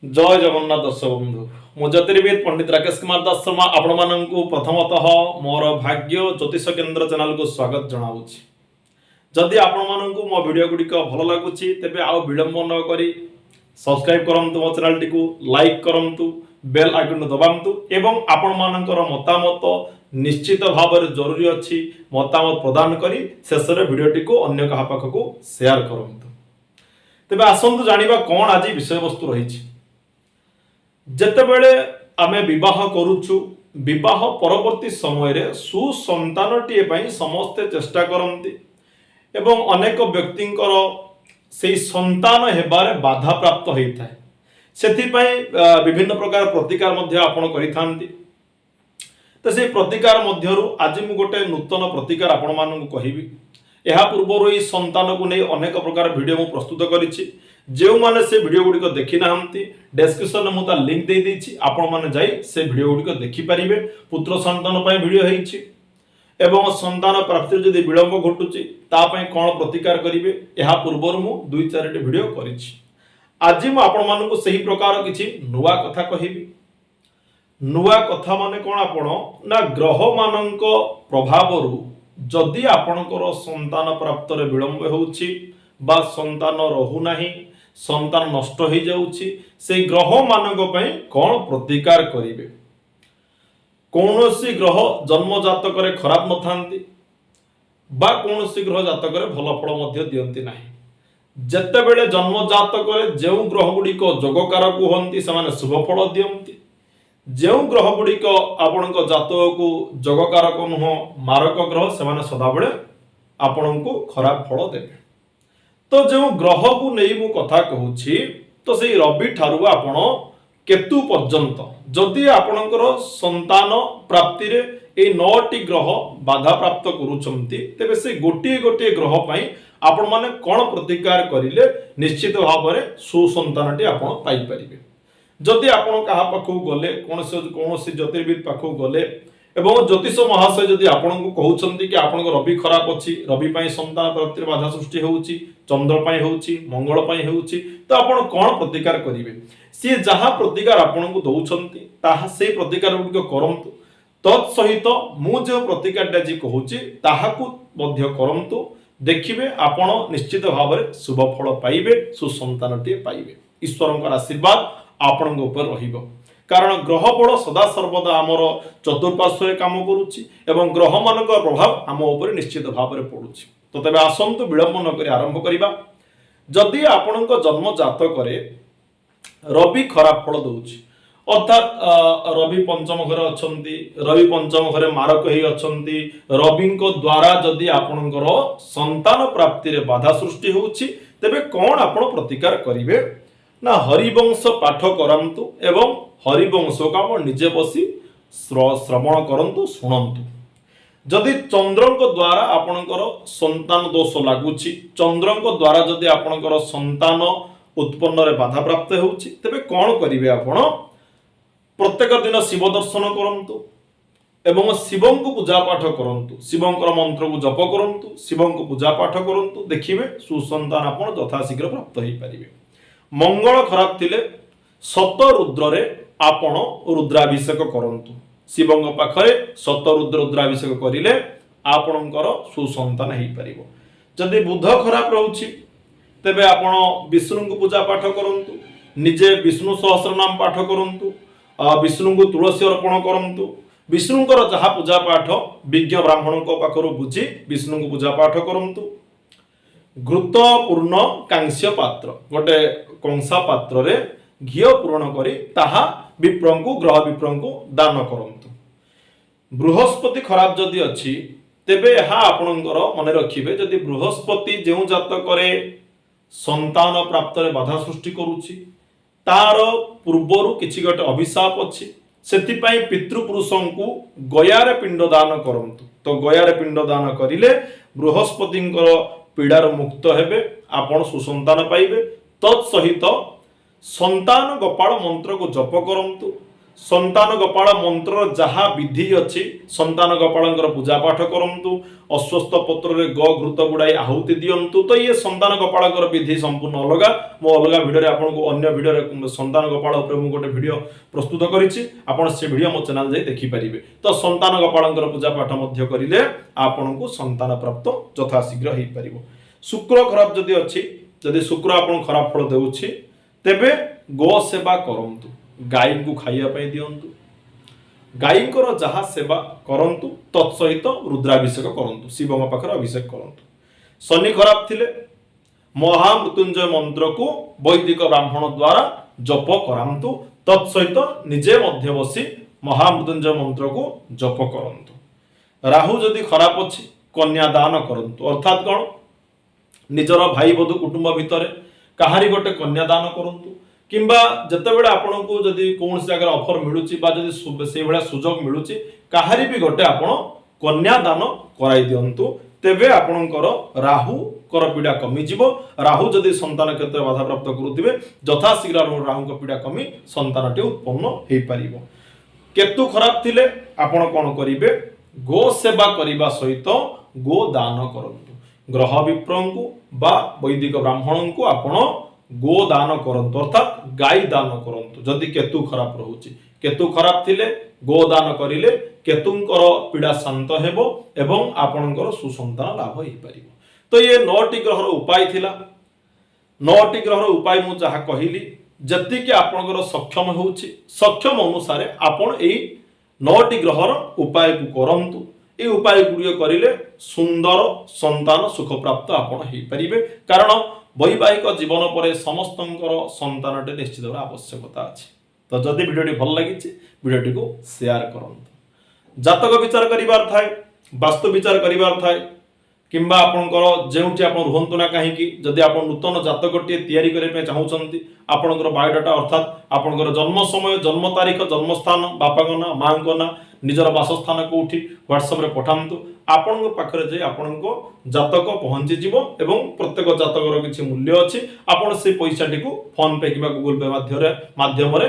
ଜୟ ଜଗନ୍ନାଥ ଦର୍ଶକ ବନ୍ଧୁ, ମୁଁ ଜ୍ୟୋତିର୍ବିଦ ପଣ୍ଡିତ ରାକେଶ କୁମାର ଦାସ ଶର୍ମା ଆପଣମାନଙ୍କୁ ପ୍ରଥମତଃ ମୋର ଭାଗ୍ୟ ଜ୍ୟୋତିଷ କେନ୍ଦ୍ର ଚ୍ୟାନେଲକୁ ସ୍ୱାଗତ ଜଣାଉଛି। ଯଦି ଆପଣମାନଙ୍କୁ ମୋ ଭିଡ଼ିଓ ଗୁଡ଼ିକ ଭଲ ଲାଗୁଛି, ତେବେ ଆଉ ବିଳମ୍ବ ନ କରି ସବସ୍କ୍ରାଇବ୍ କରନ୍ତୁ ମୋ ଚ୍ୟାନେଲଟିକୁ, ଲାଇକ୍ କରନ୍ତୁ, ବେଲ୍ ଆଇକନ୍ ଦବାନ୍ତୁ ଏବଂ ଆପଣମାନଙ୍କର ମତାମତ ନିଶ୍ଚିତ ଭାବରେ ଜରୁରୀ ଅଛି। ମତାମତ ପ୍ରଦାନ କରି ଶେଷରେ ଭିଡ଼ିଓଟିକୁ ଅନ୍ୟ କାହା ପାଖକୁ ସେୟାର କରନ୍ତୁ। ତେବେ ଆସନ୍ତୁ ଜାଣିବା କ'ଣ ଆଜି ବିଷୟବସ୍ତୁ ରହିଛି। ଯେତେବେଳେ ଆମେ ବିବାହ କରୁଛୁ, ବିବାହ ପରବର୍ତ୍ତୀ ସମୟରେ ସୁସନ୍ତାନଟିଏ ପାଇଁ ସମସ୍ତେ ଚେଷ୍ଟା କରନ୍ତି ଏବଂ ଅନେକ ବ୍ୟକ୍ତିଙ୍କର ସେଇ ସନ୍ତାନ ହେବାରେ ବାଧାପ୍ରାପ୍ତ ହୋଇଥାଏ। ସେଥିପାଇଁ ବିଭିନ୍ନ ପ୍ରକାର ପ୍ରତିକାର ମଧ୍ୟ ଆପଣ କରିଥାନ୍ତି। ତ ସେଇ ପ୍ରତିକାର ମଧ୍ୟରୁ ଆଜି ମୁଁ ଗୋଟେ ନୂତନ ପ୍ରତିକାର ଆପଣମାନଙ୍କୁ କହିବି। ଏହା ପୂର୍ବରୁ ଏଇ ସନ୍ତାନକୁ ନେଇ ଅନେକ ପ୍ରକାର ଭିଡ଼ିଓ ମୁଁ ପ୍ରସ୍ତୁତ କରିଛି। ଯେଉଁମାନେ ସେ ଭିଡ଼ିଓ ଗୁଡ଼ିକ ଦେଖିନାହାନ୍ତି, ଡେସ୍କ୍ରିପସନରେ ମୁଁ ତା ଲିଙ୍କ ଦେଇଦେଇଛି, ଆପଣମାନେ ଯାଇ ସେ ଭିଡ଼ିଓ ଗୁଡ଼ିକ ଦେଖିପାରିବେ। ପୁତ୍ର ସନ୍ତାନ ପାଇଁ ଭିଡ଼ିଓ ହେଇଛି ଏବଂ ସନ୍ତାନ ପ୍ରାପ୍ତିରେ ଯଦି ବିଳମ୍ବ ଘଟୁଛି, ତା ପାଇଁ କ'ଣ ପ୍ରତିକାର କରିବେ, ଏହା ପୂର୍ବରୁ ମୁଁ ଦୁଇ ଚାରିଟି ଭିଡ଼ିଓ କରିଛି। ଆଜି ମୁଁ ଆପଣମାନଙ୍କୁ ସେହି ପ୍ରକାର କିଛି ନୂଆ କଥା କହିବି। ନୂଆ କଥା ମାନେ କ'ଣ ଆପଣ ନା ଗ୍ରହମାନଙ୍କ ପ୍ରଭାବରୁ ଯଦି ଆପଣଙ୍କର ସନ୍ତାନ ପ୍ରାପ୍ତରେ ବିଳମ୍ବ ହେଉଛି ବା ସନ୍ତାନ ରହୁନାହିଁ, ସନ୍ତାନ ନଷ୍ଟ ହେଇଯାଉଛି, ସେଇ ଗ୍ରହମାନଙ୍କ ପାଇଁ କ'ଣ ପ୍ରତିକାର କରିବେ? କୌଣସି ଗ୍ରହ ଜନ୍ମ ଜାତକରେ ଖରାପ ନଥାନ୍ତି ବା କୌଣସି ଗ୍ରହ ଜାତକରେ ଭଲ ଫଳ ମଧ୍ୟ ଦିଅନ୍ତି ନାହିଁ। ଯେତେବେଳେ ଜନ୍ମ ଜାତକରେ ଯେଉଁ ଗ୍ରହ ଗୁଡ଼ିକ ଯୋଗକାରକ ହୁଅନ୍ତି, ସେମାନେ ଶୁଭ ଫଳ ଦିଅନ୍ତି। ଯେଉଁ ଗ୍ରହ ଗୁଡ଼ିକ ଆପଣଙ୍କ ଜାତକକୁ ଯୋଗକାରକ ନୁହଁ, ମାରକ ଗ୍ରହ, ସେମାନେ ସଦାବେଳେ ଆପଣଙ୍କୁ ଖରାପ ଫଳ ଦେବେ। ତ ଯେଉଁ ଗ୍ରହକୁ ନେଇ ମୁଁ କଥା କହୁଛି, ତ ସେଇ ରବି ଠାରୁ ଆପଣ କେତୁ ପର୍ଯ୍ୟନ୍ତ ଯଦି ଆପଣଙ୍କର ସନ୍ତାନ ପ୍ରାପ୍ତିରେ ଏଇ ନଅଟି ଗ୍ରହ ବାଧାପ୍ରାପ୍ତ କରୁଛନ୍ତି, ତେବେ ସେ ଗୋଟିଏ ଗୋଟିଏ ଗ୍ରହ ପାଇଁ ଆପଣମାନେ କ'ଣ ପ୍ରତିକାର କରିଲେ ନିଶ୍ଚିତ ଭାବରେ ସୁସନ୍ତାନଟି ଆପଣ ପାଇପାରିବେ? ଯଦି ଆପଣ କାହା ପାଖକୁ ଗଲେ, କୌଣସି କୌଣସି ଜ୍ୟୋତିର୍ବିଦ ପାଖକୁ ଗଲେ ଏବଂ ଜ୍ୟୋତିଷ ମହାଶୟ ଯଦି ଆପଣଙ୍କୁ କହୁଛନ୍ତି କି ଆପଣଙ୍କ ରବି ଖରାପ ଅଛି, ରବି ପାଇଁ ସନ୍ତାନ ପ୍ରାପ୍ତିରେ ବାଧା ସୃଷ୍ଟି ହେଉଛି, ଚନ୍ଦ୍ର ପାଇଁ ହେଉଛି, ମଙ୍ଗଳ ପାଇଁ ହେଉଛି, ତ ଆପଣ କ'ଣ ପ୍ରତିକାର କରିବେ? ସିଏ ଯାହା ପ୍ରତିକାର ଆପଣଙ୍କୁ ଦଉଛନ୍ତି, ତାହା ସେଇ ପ୍ରତିକାର ଗୁଡ଼ିକ କରନ୍ତୁ। ତତ୍ ସହିତ ମୁଁ ଯେଉଁ ପ୍ରତିକାରଟା ଆଜି କହୁଛି, ତାହାକୁ ମଧ୍ୟ କରନ୍ତୁ। ଦେଖିବେ, ଆପଣ ନିଶ୍ଚିତ ଭାବରେ ଶୁଭ ଫଳ ପାଇବେ, ସୁସନ୍ତାନଟିଏ ପାଇବେ। ଈଶ୍ୱରଙ୍କର ଆଶୀର୍ବାଦ ଆପଣଙ୍କ ଉପରେ ରହିବ। କାରଣ ଗ୍ରହ ବଳ ସଦା ସର୍ବଦା ଆମର ଚତୁର୍ପାର୍ଶ୍ୱରେ କାମ କରୁଛି ଏବଂ ଗ୍ରହମାନଙ୍କ ପ୍ରଭାବ ଆମ ଉପରେ ନିଶ୍ଚିତ ଭାବରେ ପଡୁଛି। ତ ତେବେ ଆସନ୍ତୁ, ବିଳମ୍ବ ନ କରି ଆରମ୍ଭ କରିବା। ଯଦି ଆପଣଙ୍କ ଜନ୍ମ ଜାତକରେ ରବି ଖରାପ ଫଳ ଦଉଛି, ଅର୍ଥାତ୍ ରବି ପଞ୍ଚମ ଘରେ ଅଛନ୍ତି, ରବି ପଞ୍ଚମ ଘରେ ମାରକ ହେଇ ଅଛନ୍ତି, ରବିଙ୍କ ଦ୍ୱାରା ଯଦି ଆପଣଙ୍କର ସନ୍ତାନ ପ୍ରାପ୍ତିରେ ବାଧା ସୃଷ୍ଟି ହେଉଛି, ତେବେ କ'ଣ ଆପଣ ପ୍ରତିକାର କରିବେ ନା ହରିବଂଶ ପାଠ କରନ୍ତୁ ଏବଂ ହରିବଂଶକୁ ଆପଣ ନିଜେ ବସି ଶ୍ରବଣ କରନ୍ତୁ, ଶୁଣନ୍ତୁ। ଯଦି ଚନ୍ଦ୍ରଙ୍କ ଦ୍ୱାରା ଆପଣଙ୍କର ସନ୍ତାନ ଦୋଷ ଲାଗୁଛି, ଚନ୍ଦ୍ରଙ୍କ ଦ୍ୱାରା ଯଦି ଆପଣଙ୍କର ସନ୍ତାନ ଉତ୍ପନ୍ନରେ ବାଧାପ୍ରାପ୍ତ ହେଉଛି, ତେବେ କ'ଣ କରିବେ ଆପଣ? ପ୍ରତ୍ୟେକ ଦିନ ଶିବ ଦର୍ଶନ କରନ୍ତୁ ଏବଂ ଶିବଙ୍କୁ ପୂଜା ପାଠ କରନ୍ତୁ। ଶିବଙ୍କର ମନ୍ତ୍ରକୁ ଜପ କରନ୍ତୁ, ଶିବଙ୍କୁ ପୂଜା ପାଠ କରନ୍ତୁ। ଦେଖିବେ, ସୁସନ୍ତାନ ଆପଣ ଯଥାଶୀଘ୍ର ପ୍ରାପ୍ତ ହେଇପାରିବେ। ମଙ୍ଗଳ ଖରାପ ଥିଲେ ଶତରୁଦ୍ରରେ ଆପଣ ରୁଦ୍ରାଭିଷେକ କରନ୍ତୁ। ଶିବଙ୍କ ପାଖରେ ଶତରୁଦ୍ର ରୁଦ୍ରାଭିଷେକ କରିଲେ ଆପଣଙ୍କର ସୁସନ୍ତାନ ହେଇପାରିବ। ଯଦି ବୁଧ ଖରାପ ରହୁଛି, ତେବେ ଆପଣ ବିଷ୍ଣୁଙ୍କୁ ପୂଜା ପାଠ କରନ୍ତୁ, ନିଜେ ବିଷ୍ଣୁ ସହସ୍ରନାମ ପାଠ କରନ୍ତୁ, ବିଷ୍ଣୁଙ୍କୁ ତୁଳସୀ ଅର୍ପଣ କରନ୍ତୁ। ବିଷ୍ଣୁଙ୍କର ଯାହା ପୂଜା ପାଠ ବିଜ୍ଞ ବ୍ରାହ୍ମଣଙ୍କ ପାଖରୁ ବୁଝି ବିଷ୍ଣୁଙ୍କୁ ପୂଜା ପାଠ କରନ୍ତୁ। ଘୃତପୂର୍ଣ୍ଣ କାଂସ୍ୟ ପାତ୍ର, ଗୋଟେ କଂସା ପାତ୍ରରେ ଘିଅ ପୂରଣ କରି ତାହା ବିପ୍ରଙ୍କୁ, ଗ୍ରହ ବିପ୍ରଙ୍କୁ ଦାନ କରନ୍ତୁ। ବୃହସ୍ପତି ଖରାପ ଯଦି ଅଛି, ତେବେ ଏହା ଆପଣଙ୍କର ମନେ ରଖିବେ, ଯଦି ବୃହସ୍ପତି ଯେଉଁ ଜାତକରେ ସନ୍ତାନ ପ୍ରାପ୍ତରେ ବାଧା ସୃଷ୍ଟି କରୁଛି, ତାର ପୂର୍ବରୁ କିଛି ଗୋଟେ ଅଭିଶାପ ଅଛି। ସେଥିପାଇଁ ପିତୃପୁରୁଷଙ୍କୁ ଗୟାରେ ପିଣ୍ଡ ଦାନ କରନ୍ତୁ। ତ ଗୟାରେ ପିଣ୍ଡ ଦାନ କରିଲେ ବୃହସ୍ପତିଙ୍କର ପୀଡ଼ାରୁ ମୁକ୍ତ ହେବେ ଆପଣ, ସୁସନ୍ତାନ ପାଇବେ। ତତ୍ ସହିତ ସନ୍ତାନ ଗୋପାଳ ମନ୍ତ୍ରକୁ ଜପ କରନ୍ତୁ। ସନ୍ତାନ ଗୋପାଳ ମନ୍ତ୍ରର ଯାହା ବିଧି ଅଛି, ସନ୍ତାନ ଗୋପାଳଙ୍କର ପୂଜା ପାଠ କରନ୍ତୁ, ଅଶ୍ୱତ୍ଥ ପତ୍ରରେ ଘୃତ ବୁଡ଼ାଇ ଆହୁତି ଦିଅନ୍ତୁ। ତ ଇଏ ସନ୍ତାନ ଗୋପାଳଙ୍କର ବିଧି ସମ୍ପୂର୍ଣ୍ଣ ଅଲଗା। ମୁଁ ଅଲଗା ଭିଡ଼ିଓରେ ଆପଣଙ୍କୁ, ଅନ୍ୟ ଭିଡ଼ିଓରେ ସନ୍ତାନ ଗୋପାଳ ଉପରେ ମୁଁ ଗୋଟେ ଭିଡ଼ିଓ ପ୍ରସ୍ତୁତ କରିଛି। ଆପଣ ସେ ଭିଡ଼ିଓ ମୋ ଚ୍ୟାନେଲ ଯାଇ ଦେଖିପାରିବେ। ତ ସନ୍ତାନ ଗୋପାଳଙ୍କର ପୂଜା ପାଠ ମଧ୍ୟ କରିଲେ ଆପଣଙ୍କୁ ସନ୍ତାନ ପ୍ରାପ୍ତ ଯଥାଶୀଘ୍ର ହେଇପାରିବ। ଶୁକ୍ର ଖରାପ ଯଦି ଅଛି, ଯଦି ଶୁକ୍ର ଆପଣଙ୍କୁ ଖରାପ ଫଳ ଦେଉଛି, ତେବେ ଗୋ ସେବା କରନ୍ତୁ, ଗାଈଙ୍କୁ ଖାଇବା ପାଇଁ ଦିଅନ୍ତୁ, ଗାଈଙ୍କର ଯାହା ସେବା କରନ୍ତୁ, ତତ୍ସହିତ ରୁଦ୍ରାଭିଷେକ କରନ୍ତୁ, ଶିବଙ୍କ ପାଖରେ ଅଭିଷେକ କରନ୍ତୁ। ଶନି ଖରାପ ଥିଲେ ମହାମୃତ୍ୟୁଞ୍ଜୟ ମନ୍ତ୍ରକୁ ବୈଦିକ ବ୍ରାହ୍ମଣ ଦ୍ୱାରା ଜପ କରାନ୍ତୁ, ତତ୍ସହିତ ନିଜେ ମଧ୍ୟ ବସି ମହାମୃତ୍ୟୁଞ୍ଜୟ ମନ୍ତ୍ରକୁ ଜପ କରନ୍ତୁ। ରାହୁ ଯଦି ଖରାପ ଅଛି, କନ୍ୟା ଦାନ କରନ୍ତୁ। ଅର୍ଥାତ୍ କ'ଣ? ନିଜର ଭାଇ ବଧୂ କୁଟୁମ୍ବ ଭିତରେ କାହାରି ଗୋଟେ କନ୍ୟା ଦାନ କରନ୍ତୁ, କିମ୍ବା ଯେତେବେଳେ ଆପଣଙ୍କୁ ଯଦି କୌଣସି ଜାଗାରେ ଅଫର ମିଳୁଛି ବା ଯଦି ସେଇଭଳିଆ ସୁଯୋଗ ମିଳୁଛି, କାହାରି ବି ଗୋଟେ ଆପଣ କନ୍ୟା ଦାନ କରାଇ ଦିଅନ୍ତୁ। ତେବେ ଆପଣଙ୍କର ରାହୁଙ୍କର ପୀଡ଼ା କମିଯିବ। ରାହୁ ଯଦି ସନ୍ତାନ କ୍ଷେତ୍ରରେ ବାଧାପ୍ରାପ୍ତ କରୁଥିବେ, ଯଥାଶୀଘ୍ର ଆପଣଙ୍କ ରାହୁଙ୍କ ପୀଡ଼ା କମି ସନ୍ତାନଟି ଉତ୍ପନ୍ନ ହେଇପାରିବ। କେତୁ ଖରାପ ଥିଲେ ଆପଣ କ'ଣ କରିବେ? ଗୋ ସେବା କରିବା ସହିତ ଗୋ ଦାନ କରନ୍ତୁ। ଗ୍ରହ ବିପ୍ରଙ୍କୁ ବା ବୈଦିକ ବ୍ରାହ୍ମଣଙ୍କୁ ଆପଣ ଗୋ ଦାନ କରନ୍ତୁ, ଅର୍ଥାତ୍ ଗାଈ ଦାନ କରନ୍ତୁ। ଯଦି କେତୁ ଖରାପ ରହୁଛି, କେତୁ ଖରାପ ଥିଲେ ଗୋ ଦାନ କରିଲେ କେତୁଙ୍କର ପୀଡ଼ା ଶାନ୍ତ ହେବ ଏବଂ ଆପଣଙ୍କର ସୁସନ୍ତାନ ଲାଭ ହେଇପାରିବ। ତ ଇଏ ନଅଟି ଗ୍ରହର ଉପାୟ ଥିଲା। ନଅଟି ଗ୍ରହର ଉପାୟ ମୁଁ ଯାହା କହିଲି, ଯେତିକି ଆପଣଙ୍କର ସକ୍ଷମ ହେଉଛି, ସକ୍ଷମ ଅନୁସାରେ ଆପଣ ଏଇ ନଅଟି ଗ୍ରହର ଉପାୟକୁ କରନ୍ତୁ। ଏଇ ଉପାୟ ଗୁଡ଼ିକ କରିଲେ ସୁନ୍ଦର ସନ୍ତାନ ସୁଖପ୍ରାପ୍ତ ଆପଣ ହେଇପାରିବେ। କାରଣ ବୈବାହିକ ଜୀବନ ପରେ ସମସ୍ତଙ୍କର ସନ୍ତାନଟି ନିଶ୍ଚିତ ଭାବରେ ଆବଶ୍ୟକତା ଅଛି। ତ ଯଦି ଭିଡ଼ିଓଟି ଭଲ ଲାଗିଛି, ଭିଡ଼ିଓଟିକୁ ସେୟାର କରନ୍ତୁ। ଜାତକ ବିଚାର କରିବାର ଥାଏ, ବାସ୍ତୁ ବିଚାର କରିବାର ଥାଏ, କିମ୍ବା ଆପଣଙ୍କର ଯେଉଁଠି ଆପଣ ରୁହନ୍ତୁ ନା କାହିଁକି, ଯଦି ଆପଣ ନୂତନ ଜାତକଟିଏ ତିଆରି କରିବା ପାଇଁ ଚାହୁଁଛନ୍ତି, ଆପଣଙ୍କର ବାୟୋଡାଟା, ଅର୍ଥାତ୍ ଆପଣଙ୍କର ଜନ୍ମ ସମୟ, ଜନ୍ମ ତାରିଖ, ଜନ୍ମସ୍ଥାନ, ବାପାଙ୍କ ନାଁ, ମାଙ୍କ ନାଁ, ନିଜର ବାସସ୍ଥାନ କେଉଁଠି, ହ୍ୱାଟ୍ସଆପରେ ପଠାନ୍ତୁ। ଆପଣଙ୍କ ପାଖରେ ଯାଇ ଆପଣଙ୍କ ଜାତକ ପହଞ୍ଚିଯିବ ଏବଂ ପ୍ରତ୍ୟେକ ଜାତକର କିଛି ମୂଲ୍ୟ ଅଛି। ଆପଣ ସେଇ ପଇସାଟିକୁ ଫୋନ୍ ପେ କିମ୍ବା ଗୁଗୁଲ ପେ ମାଧ୍ୟମରେ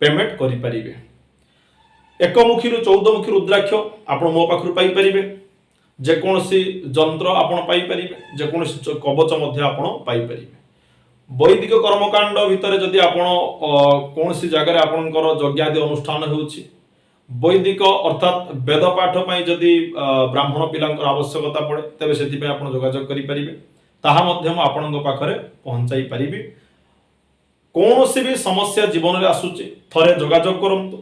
ପେମେଣ୍ଟ କରିପାରିବେ। ଏକମୁଖୀରୁ 14ମୁଖୀ ରୁଦ୍ରାକ୍ଷ ଆପଣ ମୋ ପାଖରୁ ପାଇପାରିବେ। ଯେକୌଣସି ଯନ୍ତ୍ର ଆପଣ ପାଇପାରିବେ, ଯେକୌଣସି କବଚ ମଧ୍ୟ ଆପଣ ପାଇପାରିବେ। ବୈଦିକ କର୍ମକାଣ୍ଡ ଭିତରେ ଯଦି ଆପଣ କୌଣସି ଜାଗାରେ ଆପଣଙ୍କର ଯଜ୍ଞାଦି ଅନୁଷ୍ଠାନ ହେଉଛି, ବୈଦିକ ଅର୍ଥାତ୍ ବେଦ ପାଠ ପାଇଁ ଯଦି ବ୍ରାହ୍ମଣ ପିଲାଙ୍କର ଆବଶ୍ୟକତା ପଡ଼େ, ତେବେ ସେଥିପାଇଁ ଆପଣ ଯୋଗାଯୋଗ କରିପାରିବେ। ତାହା ମଧ୍ୟ ମୁଁ ଆପଣଙ୍କ ପାଖରେ ପହଞ୍ଚାଇ ପାରିବି। କୌଣସି ବି ସମସ୍ୟା ଜୀବନରେ ଆସୁଛି, ଥରେ ଯୋଗାଯୋଗ କରନ୍ତୁ।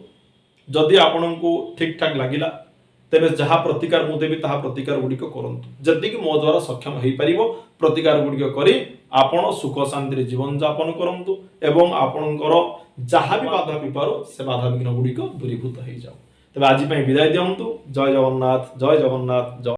ଯଦି ଆପଣଙ୍କୁ ଠିକ୍ ଠାକ୍ ଲାଗିଲା, ତେବେ ଯାହା ପ୍ରତିକାର ମୁଁ ଦେବି, ତାହା ପ୍ରତିକାର ଗୁଡ଼ିକ କରନ୍ତୁ। ଯେତିକି ମୋ ଦ୍ୱାରା ସକ୍ଷମ ହେଇପାରିବ, ପ୍ରତିକାର ଗୁଡ଼ିକ କରି ଆପଣ ସୁଖ ଶାନ୍ତିରେ ଜୀବନଯାପନ କରନ୍ତୁ ଏବଂ ଆପଣଙ୍କର ଯାହା ବି ବାଧା ବିପାରୁ, ସେ ବାଧାବିଘ୍ନ ଗୁଡ଼ିକ ଦୂରୀଭୂତ ହେଇଯାଉ। ତେବେ ଆଜି ପାଇଁ ବିଦାୟ ଦିଅନ୍ତୁ। ଜୟ ଜଗନ୍ନାଥ, ଜୟ ଜଗନ୍ନାଥ, ଜୟ